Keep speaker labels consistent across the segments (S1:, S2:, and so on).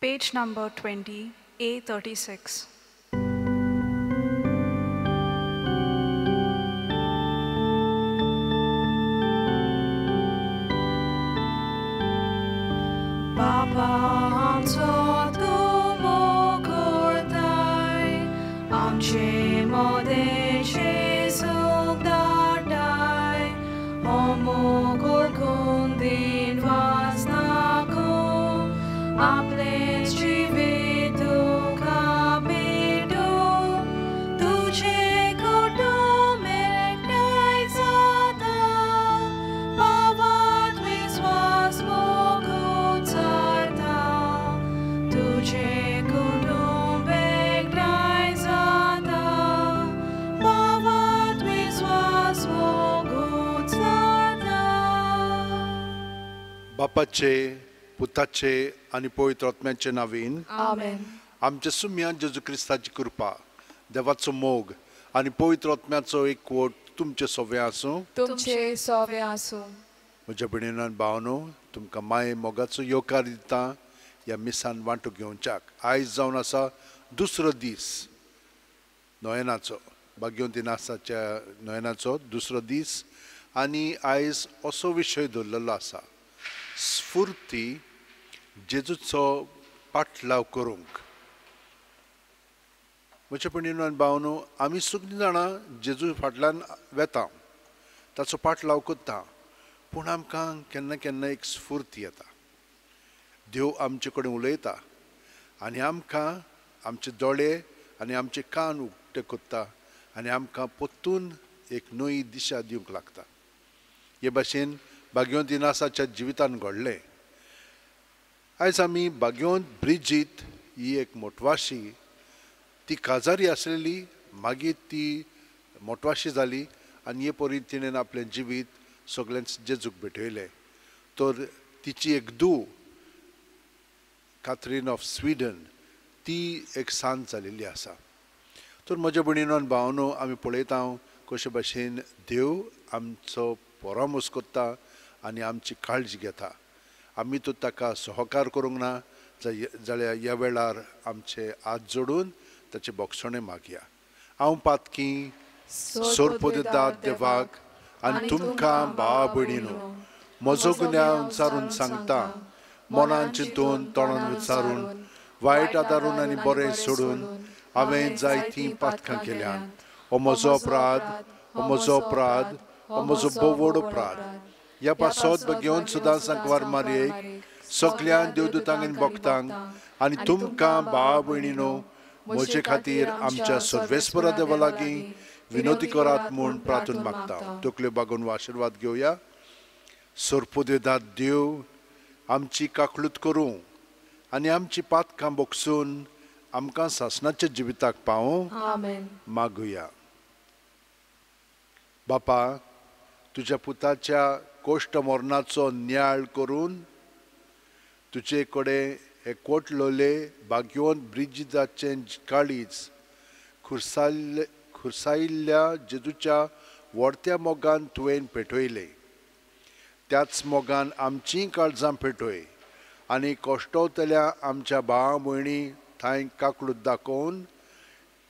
S1: Page number 20, A36. Baba आमचो तूं मोग करताय, आमचे मदें जेजूक धाडटाय, हो मोग ओळखून दिन वाचनाकू, आपलेंच जिवीत तुका भेटूं, तुजें कुटुंब एकठांय जाता, भावांत विस्वास मोग उचारता, तुजें कुटुंब एकठांय जाता, भावांत विस्वास मोग उचारता.
S2: बापाचे, पुताचे आनी पवित्र आत्म्याचे नांवान
S3: आमेन.
S2: आमच्या सुम्या जेजू क्रिस्ताची कृपा, देवाचो मोग आनी पवित्र आत्म्याचो एकवट तुमचे सोवे आसूं.
S3: तुमचे सोवे आसूं.
S2: म्हज्या भयणीन भावनो, तुमकां माये मोगाचो येवकार दिता ह्या मिसान वांटो घेवच्याक. आयज जावन आसा दुसरो दीस नोयनाचो, भाग्यवंती नासाच्या नोयनाचो दुसरो दीस आनी आयज असो विशय दवरलेलो आसा, स्फुर्ती जेजूचो पाटलाव करूंक. म्हज्या भयणीन आनी भावनो, आमी सगळीं जाणां जेजू फाटल्यान वेता, ताचो पाटलाव करता, पूण आमकां केन्ना केन्ना एक स्फुर्ती येता. देव आमचे कडेन उलयता आनी आमकां आमचे दोळे आनी आमचे कान उक्ते करता आनी आमकां परतून एक नवी दिशा दिवंक लागता. हे भाशेन भाग्यवंती नासाच्या जिवितान घडलें. आयज आमी भाग्यवंत ब्रिजीत ही एक मोटवाशी, ती काजारी आसलेली, मागीर ती मोटवाशी जाली आनी हे परी तिणें आपलें जिवीत सगळ्यांच जेजूक भेटयलें. तर तिची एक धूव काथरीन ऑफ स्विडन ती एक सांत जालेली आसा. तर म्हज्या भयणीनो आनी भावनो, आमी पळयता कशे भाशेन देव आमचो परामर्श करता आनी आमची काळजी घेता. आमी तर ताका सहकार करूंक ना जाल्यार ह्या वेळार आमचे हात जोडून ताचे बोगसणें मागया. हांव पातकी सोरपोदेदाद देवाक आनी तुमकां भावा भयणीनो म्हजो गुन्यांव विचारून सांगता, मनान चिंतून तोंडान विचारून वायट आदारून आनी बरें सोडून हांवें जायतीं पातकां केल्यान. हो म्हजो अपराध, हो म्हजो अपराध, हो म्हजो भोव व्हड अपराध. ह्या पासत घेवन सुद्दां सांकवार मारयेक सगळ्यां देवदूतांक आनी भक्तांक आनी तुमकां भावा भयणीनो म्हजे खातीर आमच्या सर्वेस्परा देवा लागीं विनोती करात म्हूण प्रार्थना मागता. तकल्यो बागोवन आशिर्वाद घेवया. सोरपोदेदाद देव आमची काकळूत करूं आनी आमची पातकां बोगसून आमकां सासणाच्या जिविताक पावूं.
S3: आमेन.
S2: मागुया. बापा, तुज्या पुताच्या कोश्ट मरणाचो न्याळ करून तुजे कडेन एकवटलोले भाग्यवंत ब्रिजिदाचें काळीज खुरसायिल्ल्या जेजूच्या व्हडत्या मोगान तुवें पेटयलें. त्याच मोगान आमचीं काळजां पेटय आनी कश्टवतल्या आमच्या भावा भयणी थंय काकळूत दाखोवन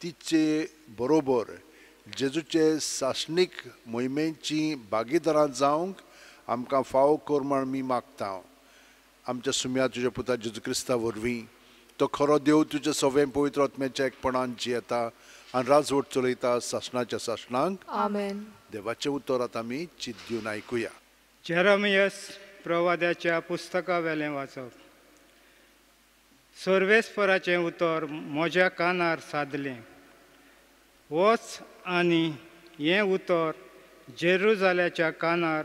S2: तिचे बरोबर जेजूचे सासणीक मोहिमेची भागीदारां जावंक आमकां फावो कर म्हूण आमी मागता. आमच्या सुम्या तुज्या पुता जेजू क्रिस्ता वरवीं, तो खरो देव तुज्या सवें पवित्र आत्म्याच्या एकपणान जियेता आनी राजवट चलयता सासणाच्या सासणांक.
S3: आमेन.
S2: देवाचें उतर आतां आमी चिंत दिवन आयकुया.
S4: जेरमियस प्रवाद्याच्या पुस्तका वेलें वाचप. सर्वेस्पराचें उतर म्हज्या कानार सादलें, वच आनी हें उतर जेरुजाल्याच्या कानार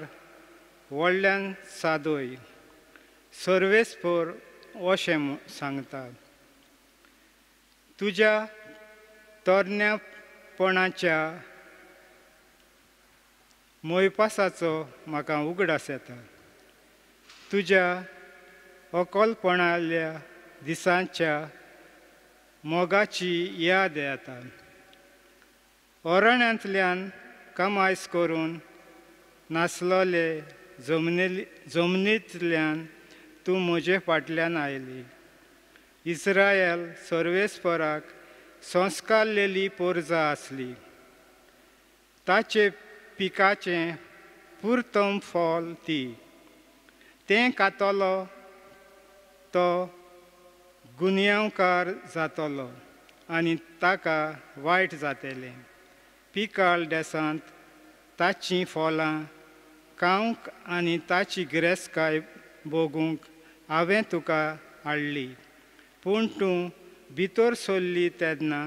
S4: व्हडल्यान सादय. सर्वेस्पर अशें सांगता, तुज्या तरण्यापणाच्या मोयपासाचो म्हाका उगडास येता, तुज्या अकलपणाल्या दिसांच्या मोगाची याद येता. अरण्यांतल्यान कमायस करून नासलोले जमनींतल्यान तूं म्हजे फाटल्यान आयली, इस्रायल सर्वेस्पराक संस्कारलेली पोरजा आसली. ताचे पिकाचें पुर्तम फल ती. तें कातलो तो गुन्यांवकार जातलो आनी ताका वायट जातलें. पिकाळ देसांत ताचीं फलां खावंक आनी ताची गिरेस्तकाय भोगूंक हांवें तुका हाडली. पूण तूं भितर सरली तेन्ना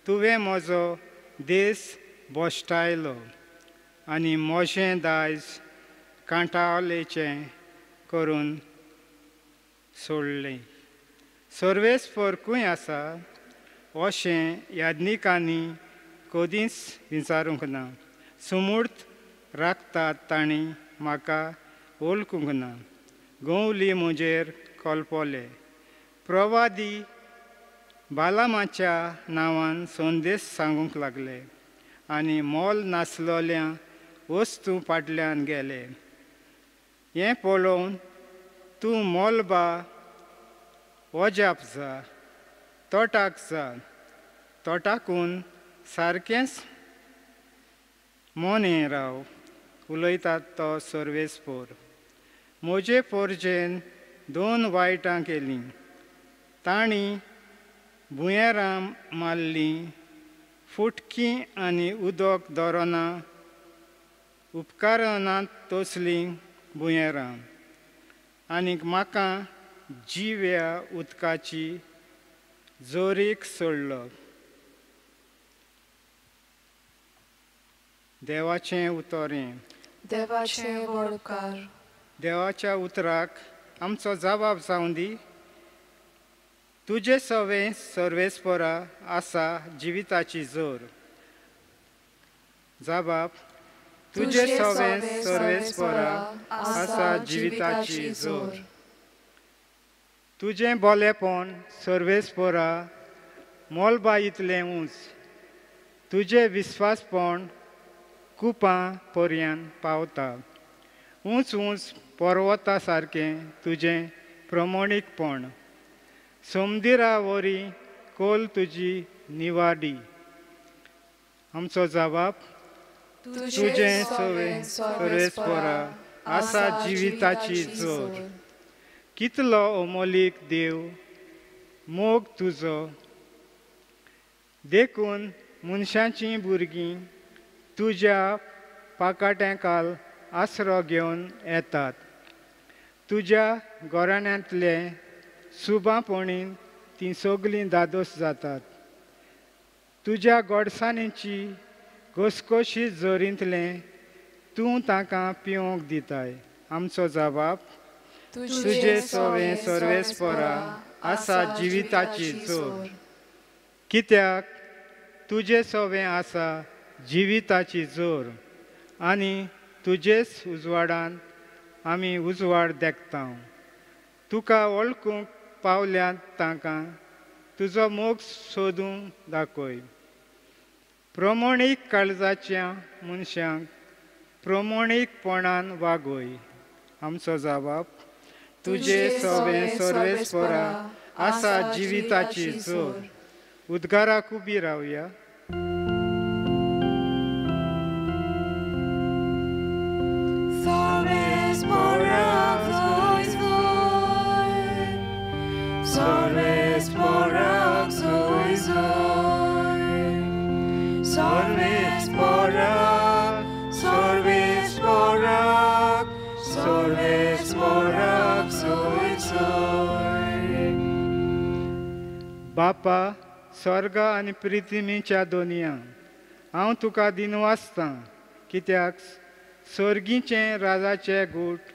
S4: तुवें म्हजो देस भश्टायलो आनी म्हजें दायज कांटावलेचें करून सोडलें. सर्वेस्पर खंय आसा अशें याज्ञिकांनी कदींच विचारूंक ना. सुमूर्त राखतात तांणी म्हाका वळखूंक ना. गंवली म्हजेर कल्पले. प्रवादी बालामाच्या नांवान संदेश सांगूंक लागले आनी मोल नासलेल्या वस्तू फाटल्यान गेले. हें पळोवन तूं मोलबा वजाप जा, तोटाक जा. तोटाकून सारकेंच मोनें राव उलयतात तो सर्वेस्पर. म्हजे पोरजेन दोन वायटां केलीं. तांणी भुंयेरां मारलीं, फुटकीं आनी उदक दवरना उपकारनात तसलीं भुंयेरां. आनीक म्हाका जिव्या उदकाची जोरीक सोडलो. देवाचें उतर हें.
S3: देवाचें वळकार.
S4: देवाच्या उतराक आमचो जबाब जावं दी. तुजे सवें सर्वेस्परा आसा जिविताची जोर. जबाब तुजे सवें सर्वेस्परा आसा जिविताची जोर. तुजें बोलेपण सर्वेस्परा मोलबा इतलें उंच. तुजें विस्वासपण कुपां पर्यान पावता. उंच उंच पर्वता सारकें तुजें प्रमाणीकपण. सोमदिरा वरी कोल तुजी निवाडी. आमचो जबाब तुजें सवें सर्वेस्परा आसा जिविताची जोर. कितलो अमोलीक देव मोग तुजो. देखून मनशाचीं भुरगीं तुज्या पाकाट्यांकाल आसरो घेवन येतात. तुज्या घराण्यांतले सुबापणीन तीं सगलीं दादोस जातात. तुज्या गोडसाणीची घसघशी जोरींतलें तूं तांकां पिवंक दिताय. आमचो जबाब तुजे सवें सर्वेस्परा आसा जिविताची जोर. कित्याक तुजे सवें आसा जिविताची जोर आनी तुजेच उजवाडान आमी उजवाड देखता. तुका वळखूंक पावल्यात तांकां तुजो मोग सोदूंक दाखय. प्रमाणीक काळजाच्या मनशांक प्रमाणीकपणान वागय. आमचो जबाब तुजे सवें सर्वेस्परा आसा जिविताची जोर. उद्गाराक उबी रावया. बापा स्वर्ग आनी पृथ्वीच्या दोनया हांव तुका दिनवासतां कित्याक स्वर्गीचें राजाचे गूट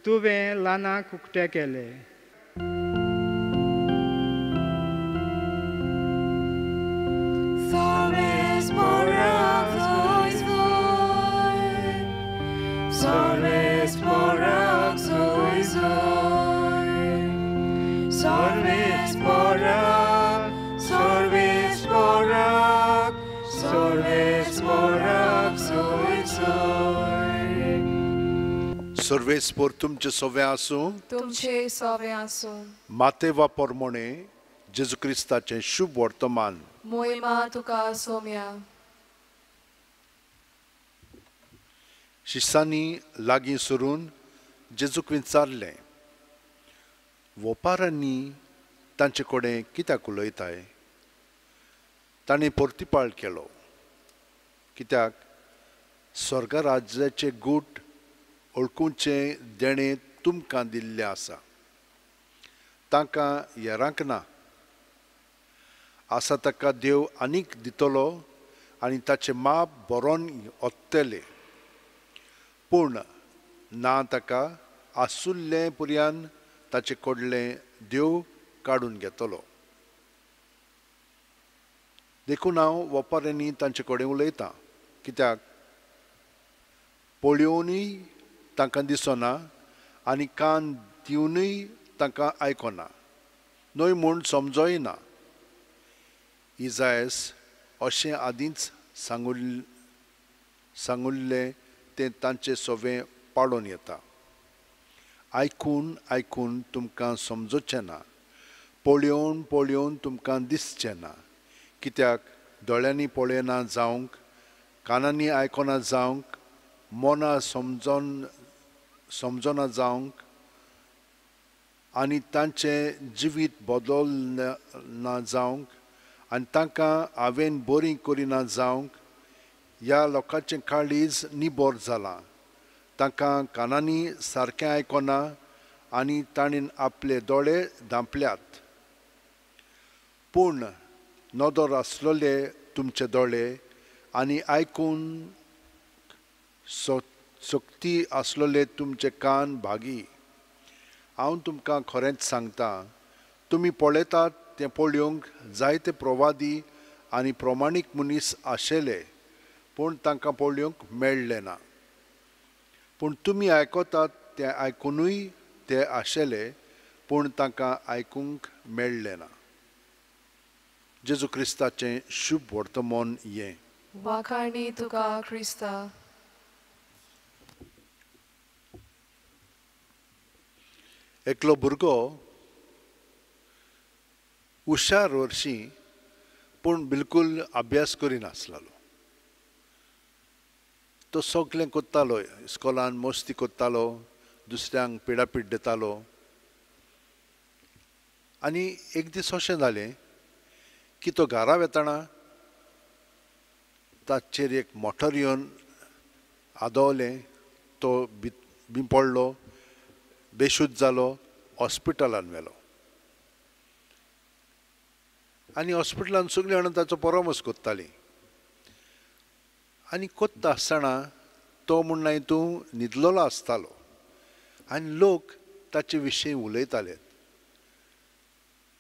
S4: तुवें ल्हानाक उक्ते केले.
S2: सर्वेस्पर तुमचे सवे आसूं.
S3: तुमचे सवे आसूं.
S2: मातेवा पोरमोणे जेजू क्रिस्ताचें शुभ वर्तमान।
S3: मोहिमा तुका सोम्या।
S2: शिसांनी लागीं सरून जेजूक विचारलें, वोपारांनी तांचे कडेन कित्याक उलयताय? तांणी परतिपाळ केलो, कित्याक स्वर्ग राज्याचे गूट ओळखुचें देणें तुमकां दिल्लें आसा, तांकां येरांक ना। आसा ताका देव आनीक दितलो आनी ताचें माप बरोवन ओत्तलें, पूण ना ताका आसुल्लें पुर्यान ताचे कडलें देव काडून घेतलो। देखून हांव वपाऱ्यांनी तांचे कडेन उलयतां, कित्याक पळोवनूय तांकां दिसना आनी कान दिवनूय तांकां आयकना, न्हय म्हूण समजोय ना। इजायस अशें आदींच सांगुल्लें तें तांचे सवें पाडून येता। आयकून आयकून तुमकां समजोचें ना, पळोवन पळोवन तुमकां दिसचें ना, कित्याक दोळ्यांनी पळयना जावंक, कानांनी आयकना जावंक, मनां समजना जावंक आनी तांचें जिवीत बदल ना जावंक आनी तांकां हांवें बरी करिना जावंक। ह्या लोकांचें काळीज निबर जालां, तांकां कानांनी सारकें आयकना आनी तांणी आपले दोळे धांपल्यात। पूण नदर आसलेले तुमचे दोळे आनी आयकून शक्ती आसलेले तुमचे कान भागी। हांव तुमकां खरेंच सांगता, तुमी पळयतात तें पळोवंक जायते प्रवादी आनी प्रमाणीक मनीस आशिल्ले, पूण तांकां पळोवंक मेळ्ळें ना। पूण तुमी आयकतात तें आयकुनूय ते आशिल्ले, पूण तांकां आयकूंक मेळ्ळें ना। जेजू क्रिस्ताचें शुभ वर्तमान हें।
S3: वाखाणी तुका क्रिस्ता।
S2: एकलो भुरगो हुशार वर्षी पूण बिलकुल अभ्यास करिनासलो। तो सगळें करतालो, इस्कोलान मस्ती करतालो, दुसऱ्यांक पिडापीड दितालो। आनी एक दीस अशें जालें की तो घरा वेतना ताचेर एक मोटर येवन आदवलें, तो बी पडलो, बेशुद्ध जालो, हॉस्पिटलान व्हेलो। आनी हॉस्पिटलान सगळीं जाणां ताचो परामर्श करतालीं आनी कोत्ता आसतना तो म्हण तूं न्हिदलेलो आसतालो आनी लोक ताचे विशीं उलयताले।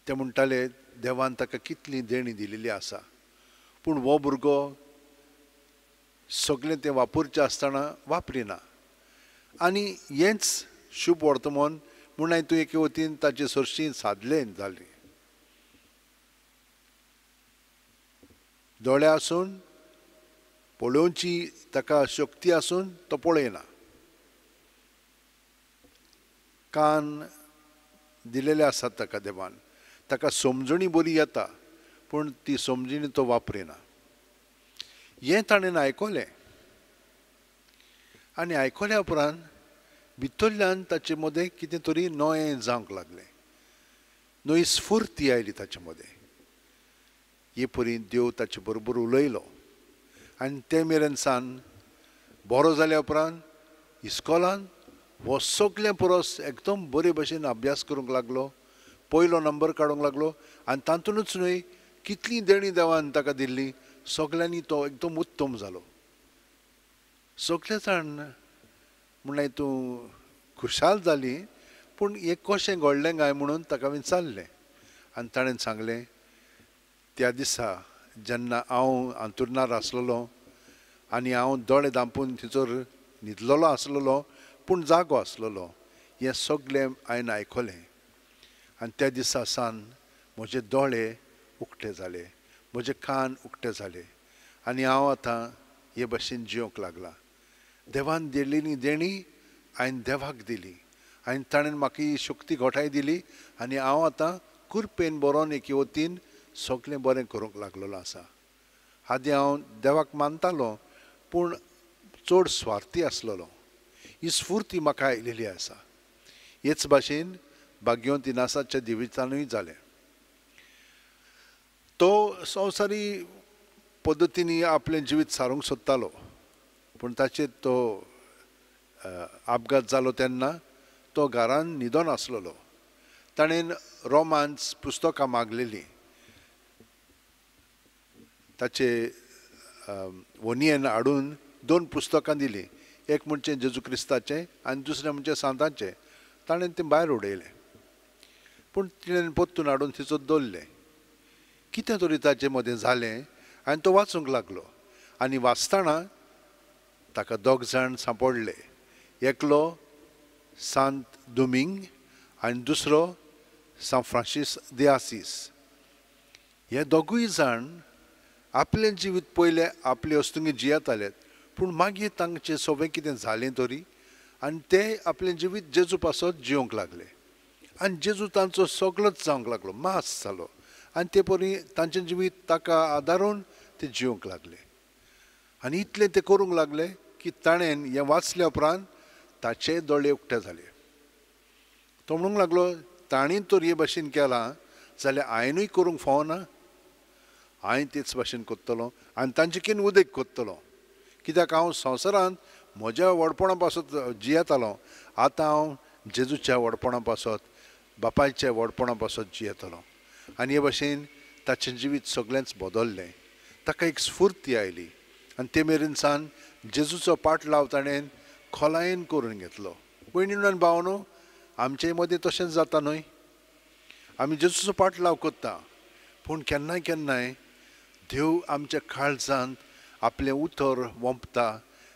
S2: ते म्हणटाले देवान ताका कितली देणी दिलेली आसा, पूण हो भुरगो सगळें तें वापरचें आसतना वापरिना। आनी हेंच शुभ वर्तमान म्हूण तूं एके वतीन ताचे सरशी सादलें जालें। दोळे आसून पळोवची ताका शक्ती आसून तो पळयना, कान दिलेले आसात ताका देवान, ताका समजणी बरी येता पूण ती समजणी तो वापरिना। हें ताणें आयकलें आनी आयकल्या उपरांत भितरल्यान ताचे मदें कितें तरी नवें जावंक लागलें, नवी स्फूर्ती आयली ताचे मदें। हे परी देव ताचे बरोबर उलयलो आनी ते मेरेन सान बरो जाल्या उपरांत इस्कोलान हो सगळ्यां परस एकदम बरे भशेन अभ्यास करूंक लागलो, पयलो नंबर काडूंक लागलो आनी तातूंतच न्हय कितलीं देणीं देवान ताका दिल्ली सगळ्यांनी तो एकदम उत्तम जालो। सगळे जाण म्हणल्यार तूं खुशाल जाली, पूण हें कशें घडलें काय म्हणून ताका विचारलें आनी ताणें सांगलें, त्या दिसा जेन्ना हांव अंतुरणार आसलेलो आनी हांव दोळे धांपून थंयसर न्हिदलेलो आसलेलो पूण जागो आसलेलो, हें सगळें हांवें आयकलें आनी त्या दिसा सान म्हजे दोळे उक्ते जाले, म्हजे कान उक्ते जाले आनी हांव आतां हे भशेन जिवंक लागलां। देवान दिल्ली देणी हांवें देवाक दिली आनी ताणें म्हाका ही शक्ती घोटाय दिली आनी हांव आतां कुरपेन बरोवन एके वतीन सगळें बरें करूंक लागलेलो आसा. आदीं हांव देवाक मानतालो पूण चड स्वार्थी आसलेलो. ही स्फूर्ती म्हाका आयलेली आसा. हेच भाशेन भाग्यवंत इनासाच्या जिवितानूय जालें. तो संवसारी पद्दतींनी आपलें जिवीत सारूंक सोदतालो पूण ताचेर तो अपघात जालो तेन्ना तो घरान न्हिदोन आसलेलो. ताणें रोमांस पुस्तकां मागलेलीं. ताचे व्हनयेन हाडून 2 पुस्तकां दिलीं. एक म्हणजे जेजू क्रिस्ताचें आनी दुसरें म्हणजे सांताचें. ताणें तें भायर उडयलें पूण तिणें परतून हाडून थंयसर दवरलें. कितें तरी ताचे मदें जालें आनी तो वाचूंक लागलो आनी वाचतना ताका 2 जाण सांपडले. एकलो सांत दुमींग आनी दुसरो सांत फ्रांसीस दे आसीस. हे दोगूय जाण आपलें जिवीत पयलें आपले वस्तुंगी जियेताले पूण मागीर तांचें सगळें कितें जालें तरी आनी ते आपलें जिवीत जेजू पासत जिवंक लागले आनी जेजू तांचो सगळोच जावंक लागलो, मास जालो आनी ते परी तांचें जिवीत ताका आदारून ते जिवंक लागले. आनी इतलें ते करूंक लागले की ताणें हें वाचल्या उपरांत ताचे दोळे उक्ते जाले. तो म्हणूंक लागलो ताणें तर हे भाशेन केलां जाल्यार हांवेनूय करूंक फावना, हांवें तेच भाशेन करतलो आनी तांचे किन उदक करतलो. कित्याक हांव संवसारांत म्हज्या व्हडपणा पासत जियेतालो, आतां हांव जेजूच्या व्हडपणा पासत, बापायच्या व्हडपणा पासत जियेतलो. आनी हे भाशेन ताचें जिवीत सगळेंच बदल्लें. ताका एक स्फूर्ती आयली आनी ते मेरेन सान जेजूचो पाटलाव ताणें खोलायेन करून घेतलो. भयणीनो आनी भावनो, आमचे मदें तशेंच जाता न्हय? आमी जेजूचो पाटलाव करता पूण केन्नाय केन्नाय देव आमच्या काळजांत आपलें उतर वोंपता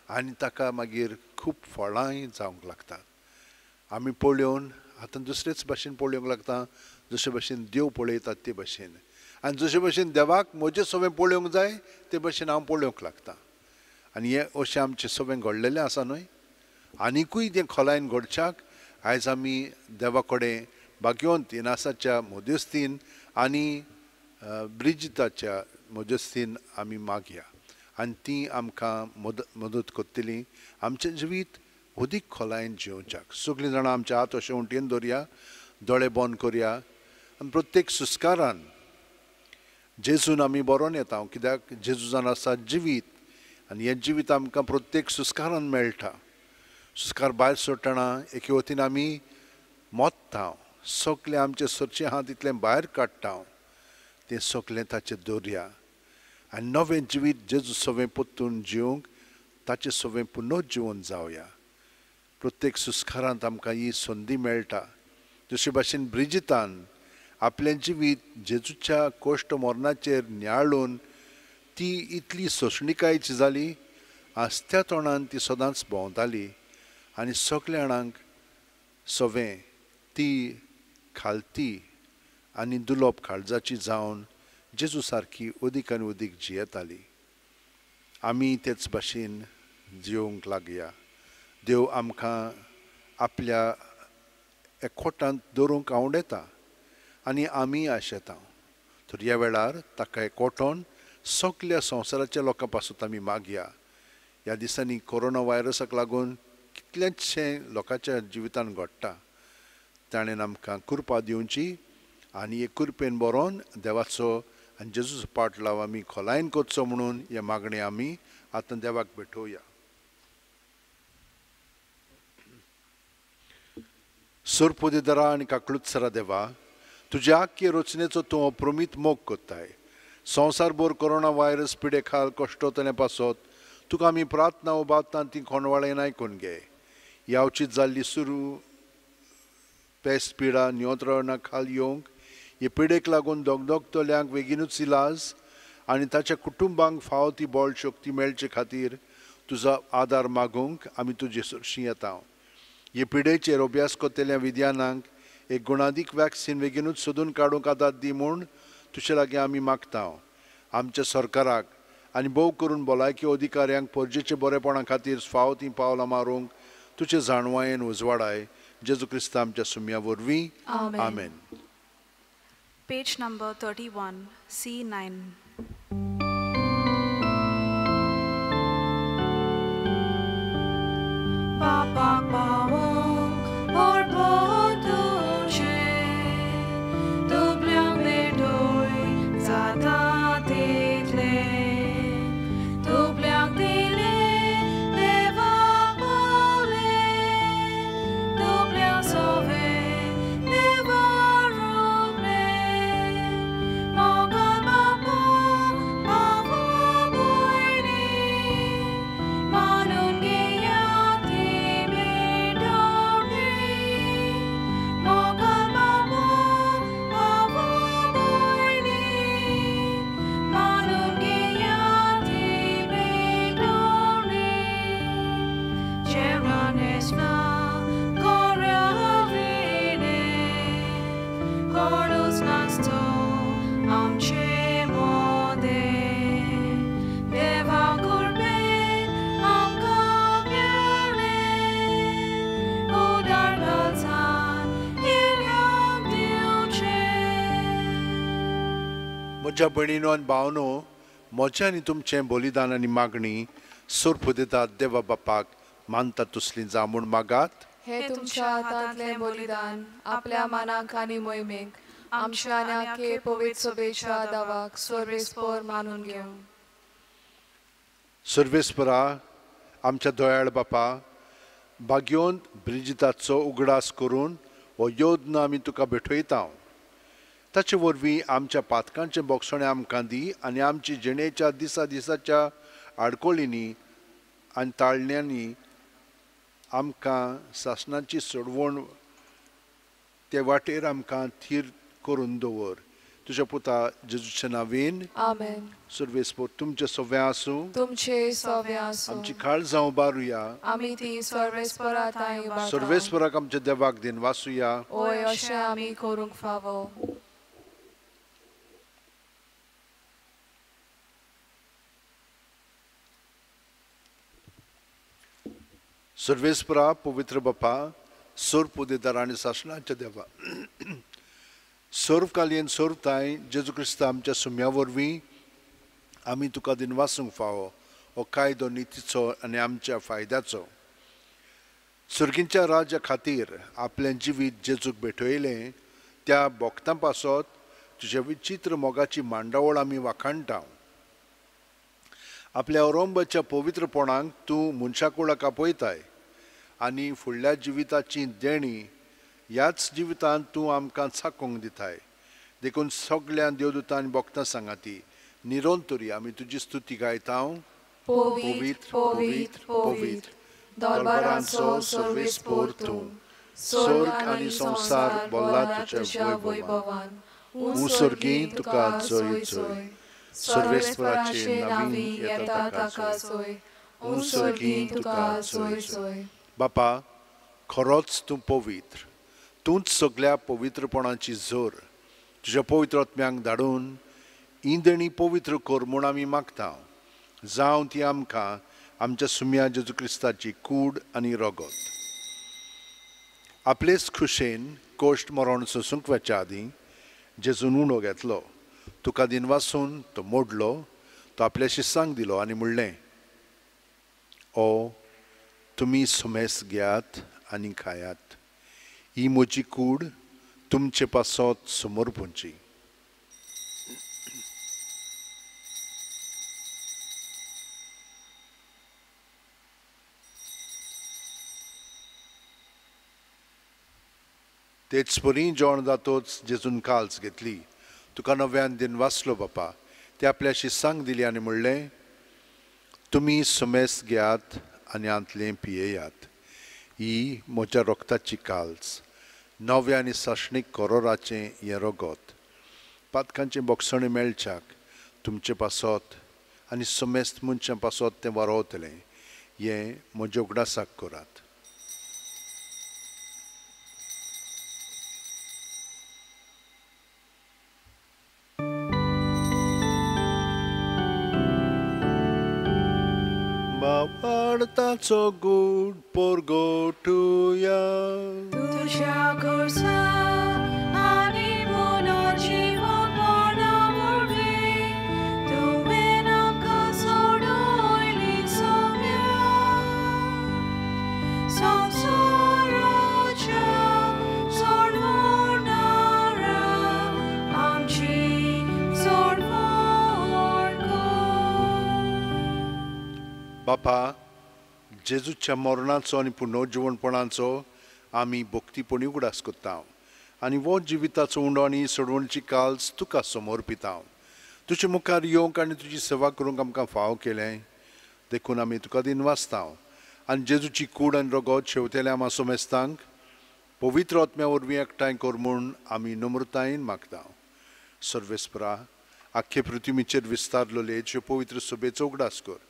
S2: आनी ताका मागीर खूब फळांय जावंक लागतात. आमी पळोवन आतां दुसरेच भाशेन पळोवंक लागता, जशे भाशेन देव पळयतात ते भाशेन, आनी जशे भाशेन देवाक म्हजें सगळें पळोवंक जाय ते भाशेन हांव पळोवंक लागता. आनी हें अशें आमचें सगळें घडलेलें आसा न्हय? आनिकूय तें खोलायेन घडच्याक आयज आमी देवा कडेन भाग्यवंत इनासाच्या मध्यस्थीन आनी ब्रिजिताच्या मध्यस्थीन आमी मागया आनी ती आमकां मदत करतली आमचें जिवीत अदीक खोलायेन जिवच्याक. सगळीं जाणां आमच्या हात अशें उंटयेन दवरया, दोळे बंद करया आनी प्रत्येक सुस्कारान जेजून आमी बरोवन येता. कित्याक जेजू जावन आसा जिवीत आनी हें जिवीत आमकां प्रत्येक सुस्कारान मेळटा. सुस्कार भायर सोडटना एके वतीन आमी मोत्ता, सगळें आमचें सरचें आहा तितलें भायर काडटा, तें सगळें ताचें दवरया आनी नवें जिवीत जेजू सवें परतून जिवंक ताचें सवें पुनर्जिवन जावया. प्रत्येक सुस्कारांत आमकां ही संदी मेळटा. जशे भाशेन ब्रिजितान आपलें जिवीत जेजूच्या कोश्ट मरणाचेर नियाळून ती इतली सोंसणिकायेची जाली, आस्त्या तोंडान ती सदांच भोंवताली आनी सगल्या जाणांक सवें ती खालती आनी दुलोप काळजाची जावन जेजू सारकी अदीक आनी अदीक जियेताली. आमी तेच भाशेन जिवंक लागया. देव आमकां आपल्या एकवटांत दवरूंक आवडटा आनी आमी आशेता. तर ह्या वेळार ताका एकवटोन सगल्या संवसाराच्या लोकां पासून आमी मागया. ह्या दिसांनी कोरोना व्हायरसाक लागून कितलेंचशें लोकांच्या जिवितान घडटा. ताणें आमकां कृपा दिवची आनी एक कृपेन बरोवन देवाचो आनी जेजूचो पाटलाव आमी खोलायेन करचो म्हणून हें मागणें आमी आतां देवाक भेटोवया. सोरपोदेदरा आनी काकळुत्सरा देवा, तुज्या आख्खे रचनेचो तूं अप्रमीत मोग करताय. संवसारभर कोरोना व्हायरस पिडे खाल कश्टोतले पासत तुका आमी प्रार्थना उबारता ती खोंडवाळेन आयकून घे. यावचीत जाल्ली सुरू पेस्ट पिडा नियंत्रणा खाल येवंक हे पिडेक लागून दगदगतल्यांक बेगीनूच इलाज आनी ताच्या कुटुंबांक फावो ती बळ शक्ती मेळचे खातीर तुजो आदार मागूंक आमी तुजे सरशीं येता. हे पिडेचेर अभ्यास करतल्या विद्यानांक एक गुणादीक वॅक्सिन बेगीनूच सोदून काडूंक आदार दी म्हूण तुजे लागीं आमी मागता. आमच्या सरकाराक आनी भोव करून भलायकी अधिकाऱ्यांक परजेचे बरेपणा खातीर फावो तीं पावलां मारूंक तुजे जाणवायेन उजवाडाय. जेजू क्रिस्ता आमच्या सुम्या वरवीं, आमेन.
S1: Page number 31, C9. Bapak bawang orbotuche, dublyang medoy zata title, dublyang dile deva pole, dublyang sove deva roble, mogal bapa bava boyni, manun geyati bedori, mogal bapa bava boyni, manun geyati bedori, Jeranesna koravine, korus nasto amche mode, deva kurbe amka pyale, udar galsan ilyam diuche.
S2: म्हज्या भयणीनो आनी भावनो, म्हजें आनी तुमचें बलिदान आनी मागणी सोर्प दितात देवा बापाक मानता तसली जावं म्हूण मागात.
S3: हे तुमच्या हातांतलें बलिदान आपल्या मानाक आनी मोहिमेक आमच्या आनी आखे पवित्र सभेच्या दावाक सर्वेस्पर मानून घेवं.
S2: सर्वेस्परा आमच्या दयाळ बापा, भाग्योंत ब्रिजिताचो उगडास करून हो योद्न आमी तुका भेटयता. ताचे वरवीं आमच्या पातकांचें बोगसणें आमकां दी आनी आमची जिणेच्या दिसा दिसाच्या आडकोळींनी आनी ताळण्यांनी आमकां सासणाची सोडवण ते वाटेर आमकां थीर करून दवर. तुज्या पुता जेजूच्या नांवेन.
S3: आमेन.
S2: सर्वेस्पर तुमचें सव्वें आसूं,
S3: तुमचे सव्वें आसूं.
S2: आमची काळजां उबारुया,
S3: आमी ती सर्वेस्परा तांय उबारता.
S2: सर्वेस्पराक आमच्या देवाक दिनवासुया.
S3: ओय अशें आमी करूंक फावो.
S2: सर्वेस्परा पवित्र बापा, सोर्प उदेदार आनी सासणाच्या देवा, सर्वकालीन सर्वताय जेजू क्रिस्ता आमच्या सुम्या वरवीं आमी तुका दिनवासूंक फावो हो कायदो नितीचो आनी आमच्या फायद्याचो. सर्गींच्या राज्या खातीर आपलें जिवीत जेजूक भेटयलें त्या भोक्तां पासत तुज्या विचित्र मोगाची मांडावळ आमी वाखाणटा. आपल्या औरंबाच्या पवित्रपणाक तूं मनशाकुळाक आपयताय आनी फुडल्या जिविताची देणी ह्याच जिवितांत तूं आमकां चाकोंक दिताय. देखून सगळ्या देवदूतां भोक्तां सांगाती निरंतरी आमी तुजी स्तुती गायता.
S3: पवित्र पवित्र पवित्र दरबारांचो सर्वेस्पर तूं,
S2: स्वर्ग आनी संवसार भरला तुज्या वैभवान. ऊं स्वर्गी तुका जय जय, सर्वेस्पराचे नांवी येता ताका जय, ऊं स्वर्गी तुका जय जय. बापा, खरोच तूं पवित्र, तूंच सगळ्या पवित्रपणाची जोर. तुज्या पवित्र आत्म्यांक धाडून इंदणी पवित्र कर म्हूण आमी मागता. जावं ती आमकां आमच्या सुम्या जेजू क्रिस्ताची कूड आनी रगत. आपलेच खुशेन कोश्ट मरण सोसूंक वचच्या आदीं जेजून उणो घेतलो, तुका दिनवासून तो मोडलो, तो आपल्या शिसांक दिलो आनी म्हणलें, ओ तुमी सुमेस घेयात आनी खायात, ही म्हजी कूड तुमचे पासत समर्पूंची. तेच परी जेवण जातोच जेजून काल्स घेतली, तुका नव्यान दिनवासलो बापा, ते आपल्या शिसांक दिली आनी म्हणलें, तुमी सुमेस घेयात आनी आंतलें पियेयात, ही म्हज्या रक्ताची काल्स, नव्या आनी सासणीक करोराचें हें रगत. पातकांचें बोगसणें मेळच्याक तुमचे पासत आनी समेस्त मनशां पासत तें वारोवतलें, हें म्हज्या उगडासाक करात. बापाडताचो गूड पोरगोटुया,
S1: तुझ्या खुर्सा आनी पुनर्जीवनाक
S2: बापा, जेजूच्या मरणाचो आनी पुनर्जिवणपणाचो आमी भक्तीपणी उगडास करता आनी वो जिविताचो उंडो आनी सोडवणची काल्स तुका समर्पिता. तुजे मुखार येवंक आनी तुजी सेवा करूंक आमकां फाव केलें देखून आमी तुका दिनवासता आनी जेजूची कूड आनी रगत शेवतेल्या आमा सोमेस्तांक पवित्र आत्म्या वरवीं एकठांय कर म्हूण आमी नम्रतायेन मागता. सर्वेस्परा, आख्खे पृथ्वीचेर विस्तारलेले ज्यो पवित्र सभेचो उगडास कर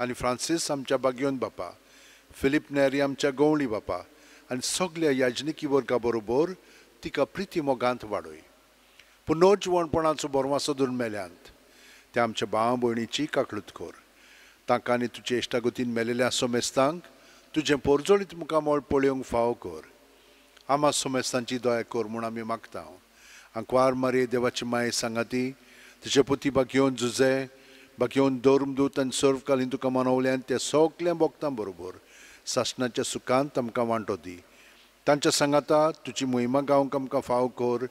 S2: आनी फ्रांसीस आमच्या बागयोन बापा, फिलीप नेरी आमच्या गवळी बापा आनी सगल्या याजनिकी वर्गा बरोबर तिका प्रिती मोगांत वाडय. पुनर्जिवणपणाचो बरवासो धरून मेल्यांत त्या आमच्या भाव भयणीची काकळूत कर. तांकां आनी तुजे इश्टागतीन मेलेल्या सोमेस्तांक तुजें पोरजोळीत मुखामळ पळोवंक फावो कर. आमा सोमेस्तांची दया कर म्हूण आमी मागता. आंकवार मारये देवाची माये सांगाती तुजे पुती बागयोन जुजे बागयोन धर्मदूत आनी सर्वकालीन तुका मनवल्यान त्या सगल्या भक्तां बरोबर सासणाच्या सुखांत आमकां वांटो दी. तांच्या सांगाता तुजी मोहिमा गावंक आमकां फाव कर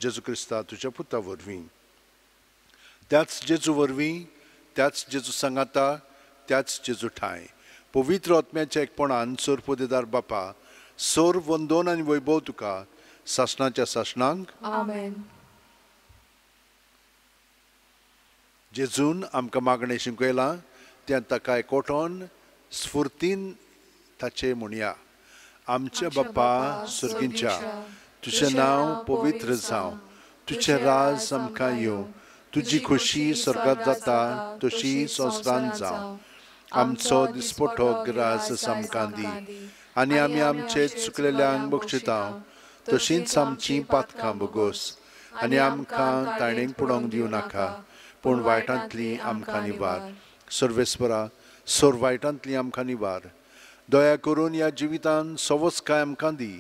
S2: जेजू क्रिस्ता तुज्या पुता वरवीं. त्याच जेजू वरवीं, त्याच जेजू सांगाता, त्याच जेजू ठांय पवित्र आत्म्याच्या एकपणान सोरपोदेदार बापा सोर वंदोन आनी वैभव तुका सासणाच्या सासणांक.
S3: आमेन.
S2: जेजून आमकां मागणें शिकयलां तें ताका एकवटोन स्फुर्तीन ताचें म्हणया. आमच्या बापा सर्गींच्या, तुजें नांव पवित्र जावं, तुजें राज आमकां येवं, तुजी खोशी स्वर्गांत जाता तशी संवसारांत जावं. आमचो दिसपटो ग्रास आमकां दी आनी आमी आमचे चुकलेल्यांक बक्षिता तशींच आमचीं पातकां भोगोस आनी आमकां ताणेक पडोवंक दिवं नाका पूण वायटांतली आमकां निवार. सर्वेस्परा, सोर वायटांतली आमकां निवार. दया करून ह्या जिवितान सवस्काय आमकां दी.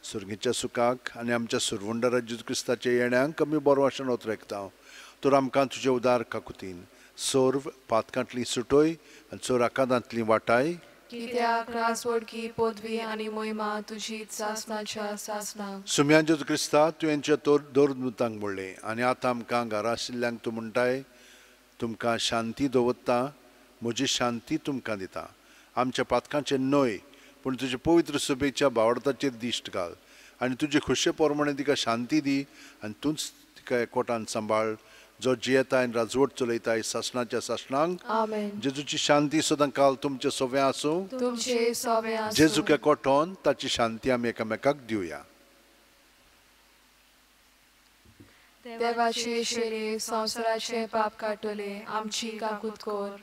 S2: सर्गीच्या सुखाक आनी आमच्या सुरवंडरा जेजू क्रिस्ताच्या येण्यांक आमी बरो आशेन ओतरेकता. तर आमकां तुजे उदार काकुतीन सर्व पातकांतली सुटय आनी चोर आकादांतली वाटाय.
S3: कित्याक राजवडकी पदवी आनी मोहिमा तुजी सासणाच्या सासणाक.
S2: सुम्यान जेजू क्रिस्ता तुवेंच्या दोरदूतांक म्हणलें आनी आतां आमकां घरा आशिल्ल्यांक तूं म्हणटाय, तुमकां शांती दवरता, म्हजी शांती तुमकां दिता. आमच्या पातकांचें न्हय पूण तुजे पवित्र सभेच्या बावडताचेर दिश्ट घाल आनी तुजे खोशे प्रमाणे तिका शांती दी आनी तूंच तिका एकवटान सांबाळ जो जियेता आनी राजवट चलयताय सासणाच्या सासणांक.
S3: आमेन.
S2: जेजूची शांती सदां काल तुमचे सोवे आसूं.
S3: तुमचे सोवे आसूं.
S2: जेजूक एकवटोन ताची शांती आमी एकामेकाक दिवया.
S3: देवाचे शेलये संवसाराचे पाप काडटले आमची काकूत कर.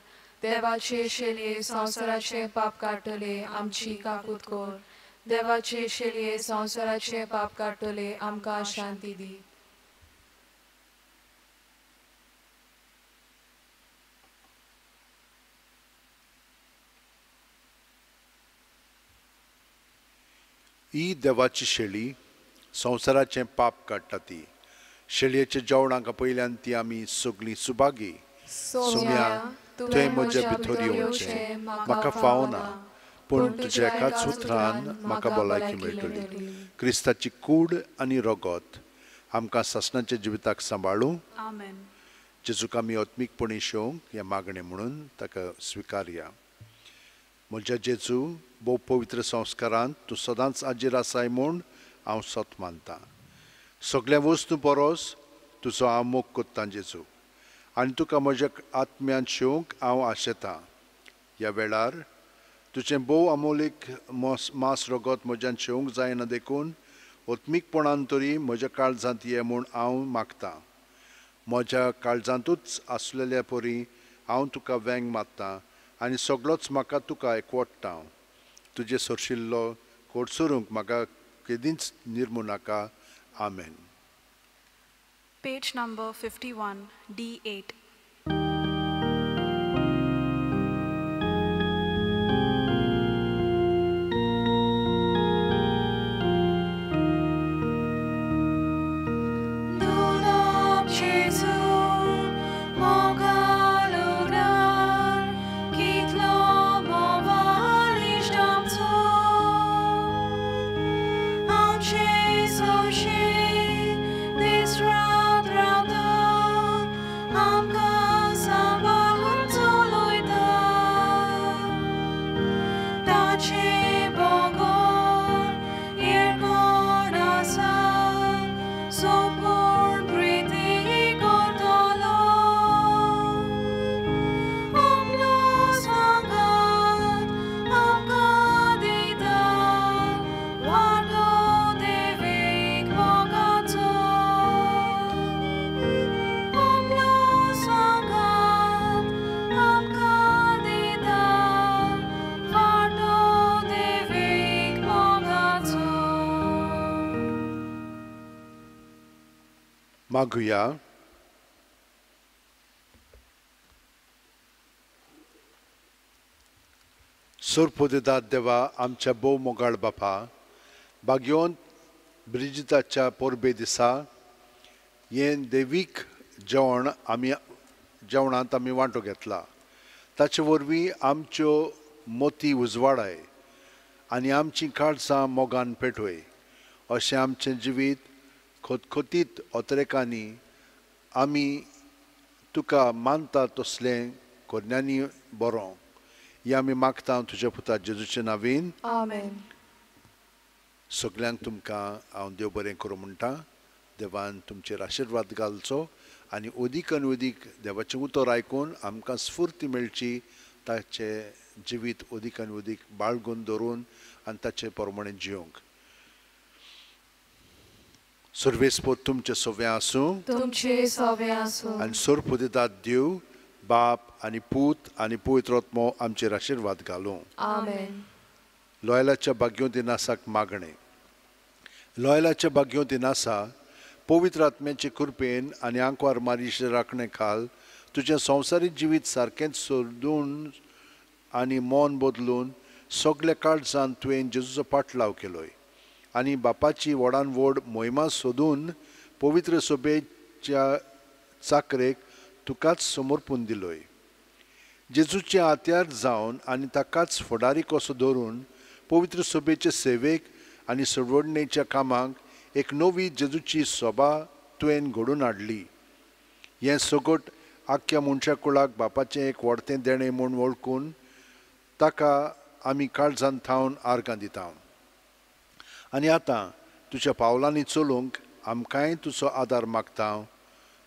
S3: देवाचे शेलये संवसाराचे पाप काडटले आमची काकूत कर. देवाचे शेलये संवसाराचे पाप काडटले आमकां शांती दी.
S2: ही देवाची शेळी संवसाराचें पाप काडटा ती. शेळयेच्या जेवणाक पयल्यान ती आमी सगळीं सुभागी. सोम्या, तुवें म्हज्या भितर येवचें म्हाका फावना पूण तुज्या एकाच उतरान म्हाका भलायकी मेळटली. क्रिस्ताची कूड आनी रगत आमकां सासणाच्या जिविताक सांबाळूं. जेजूक आमी आत्मीकपणी शेवंक हें मागणें म्हणून ताका स्विकारया. म्हज्या जेजू, भोव पवित्र संस्कारांत तूं सदांच आजीर आसाय म्हूण हांव सत मानतां. सगल्या वस्तू परस तुजो हांव मोग कोत्तां जेजू आनी तुका म्हज्या आत्म्यान शेवंक हांव आशेतां. ह्या वेळार तुजें भोव अमोलीक मास रगत म्हज्यान शेवंक जायना देखून आत्मीकपणान तरी म्हज्या काळजांत ये म्हूण हांव मागतां. म्हज्या काळजांतूच आसलेल्या परी हांव तुका वेंग मारतां आनी सगळोच म्हाका तुका एकवटता. तुजें सरशिल्लो कोडसरूंक म्हाका केदींच निर्मू नाका. आमेन.
S1: Page number 51, D8. I'm
S2: मागुया. सोरपोदेदाद देवा, आमच्या भोव मोगाळ बापा, बागयोन ब्रिजिताच्या परबे दिसा हें देवीक जेवण आमी जेवणांत आमी वांटो घेतला. ताचे वरवीं आमच्यो मोती उजवाडाय आनी आमचीं काळजां मोगान पेटोय. अशें आमचें जिवीत खोतखोतीत अतरेकांनी आमी तुका मानता तसलें कोरण्यांनी बरो हें आमी मागता तुज्या पुता जेजूचे नांवान.
S3: आमेन.
S2: सगल्यांक तुमकां हांव देव बरें करूं म्हणटा. देवान तुमचेर आशिर्वाद घालचो आनी अदीक आनी अदीक देवाचें उतर आयकून आमकां स्फूर्ती मेळची, ताचें जिवीत अदीक आनी अदीक बाळगून धरून आनी ताचे प्रमाणे जिवंक. सर्वेस्पोत तुमचें सवें आसूं,
S3: तुमचे सवें आसूं.
S2: आनी सोरपुदेदाद देव बाप आनी पूत आनी पवित्र आत्मो आमचेर आशिर्वाद घालूं.
S3: आमेन.
S2: लॉयलाच्या भाग्योंत नासाक मागणें. लॉयलाच्या भाग्योंत नासा पवित्र आत्म्याचे कृपेन आनी आंकवार मारीचे राखणे खाल तुजें संवसारीक जिवीत सारकेंच सोदून आनी मन बदलून सगल्या काळजान तुवें जेजूचो पाटलाव केलोय आनी बापाची व्हडान व्हड मोहिमा सोदून पवित्र सभेच्या चाकरेक तुकाच समर्पून दिलोय. जेजूचे हात्यार जावन आनी ताकाच फुडारी कसो धरून पवित्र सभेचे सेवेक आनी सोडवणेच्या कामाक एक नवी जेजूची सभा तुवें घडोवन हाडली. हें सगट आख्ख्या मनशा कुळाक बापाचें एक व्हडतें देणें म्हूण वळखून ताका आमी काळजान थावन आर्गां दिता. आनी आतां तुज्या पावलांनी चलूंक आमकांय तुजो आदार मागता.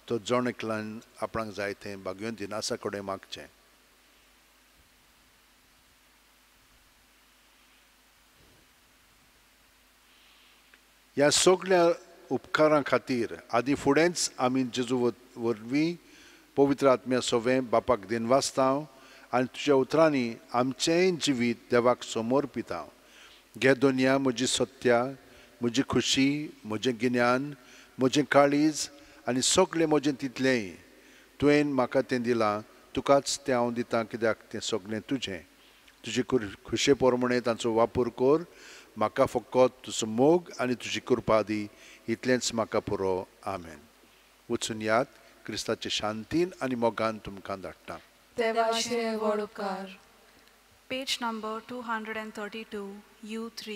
S2: तो जण एकल्यान आपणाक जाय तें भाग्योन दिनासा कडेन मागचें. ह्या सगल्या उपकारां खातीर आदी फुडेंच आमी जेजू वरवीं पवित्र आत्म्या सोवें बापाक दिनवासता आनी तुज्या उतरांनी आमचेंय जिवीत देवाक समर्पिता. घे दोनया म्हजी सत्या, म्हजी खुशी, म्हजें गिन्यान, म्हजें काळीज आनी सगळें म्हजें तितलेंय तुवें म्हाका तें दिलां, तुकाच तें हांव दितां, कित्याक तें सगळें तुजें. तुजे खुशे प्रमाणे तांचो वापर कर. म्हाका फकत तुजो मोग आनी तुजी कृपा दी, इतलेंच म्हाका पुरो. आमेन. वचून यात, क्रिस्ताचे शांतीन आनी मोगान तुमकां धाडटा.
S3: देवाचे व्हड उपकार.
S1: Page number 232, U3.